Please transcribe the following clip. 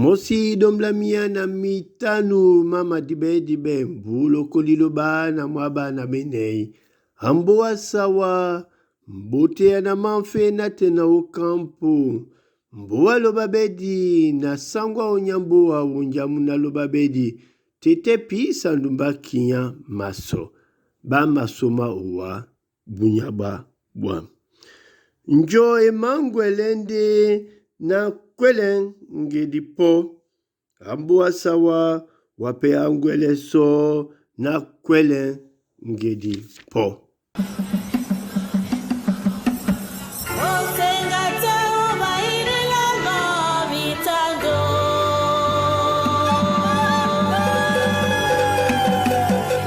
Mosi dombla miya na mitanu má madíɓɛ́-díɓɛ́ mbu lokó liloba na mwá ɓána ɓénɛy. Ambóa sáwá mboteya na mamfé nátɛna na ó kampu. Mbóa loba ɓɛ́di na sáŋgó á onyá mbóa wunja mú ná lóba ɓédi tɛ́ písa ndumbá kinyá masɔ ɓá masómá owá búnyá ɓá ɓwǎm̀. Njɔu e máŋgwɛlɛ́ ndé ná kwɛ́lɛ̄ ŋgedi pɔ́. Ambóa sáwá wá pɛ́ á ŋgwɛlɛ sɔ́ ná kwɛ́lɛ̄ ŋgedi pɔ́.